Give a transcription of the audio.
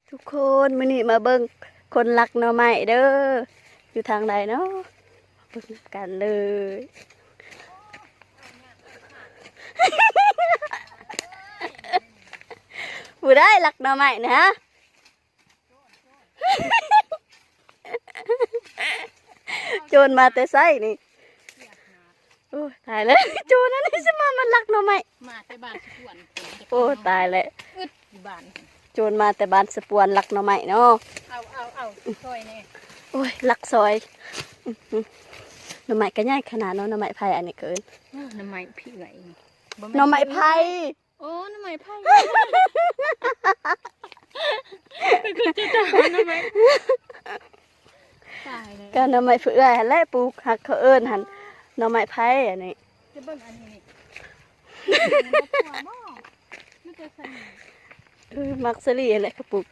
ທຸກຄົນ ມື້ນີ້ມາເບິ່ງຄົນລັກໜໍ່ໄມ້ເດີ ຢູ່ທາງໃດເນາະ ເບິ່ງນຳກັນເລີຍ. ຜູ້ໃດລັກໜໍ່ໄມ້ນະ? ໂຈນມາແຕ່ໃສນີ້? ໂອ້ຍ ຕາຍແລ້ວ ໂຈນອັນນີ້ຊິມາ ມັນລັກໜໍ່ໄມ້ ມາແຕ່ບ້ານສະກວນ. ໂອ້ຍ ຕາຍແລ້ວ ອຶດຢູ່ບ້ານ ໂຈນມາແຕ່ບ້ານສະກວນ ລັກໜໍ່ໄມ້ເນາະ. ເອົາ ເອົາ ເອົາ ຊ່ອຍແດ່. ໂອ້ຍ ລັກຊ່ອຍ. ອື ໜໍ່ໄມ້ກໍໃຫຍ່ຂະໜາດເນາະ. ໜໍ່ໄມ້ໃຜອັນນີ້ກໍເອີ້ນ? ເອີ ໜໍ່ໄມ້ເຜື່ອຍ. ບໍ່ແມ່ນ ໜໍ່ໄມ້ໄຜ່. ໂອ້ ໜໍ່ໄມ້ໄຜ່ ເປັນຄົນຈະຕາຍ ໜໍ່ໄມ້ ຕາຍແລ້ວ. ກໍໜໍ່ໄມ້ເຜື່ອຍຫັ້ນແຫຼະ ປູກ ຫາກເຂົາເອີ້ນຫັ້ນ ໜໍ່ໄມ້ໄຜ່ອັນນີ້. ຈະເບິ່ງອັນນີ້ນີ້ ມັນບໍ່ທົ່ວບໍ່? ມັນຈະໃສ່ ເອີ ໝາກສາລີຫັ້ນແຫຼະ ເຂົາປູກ.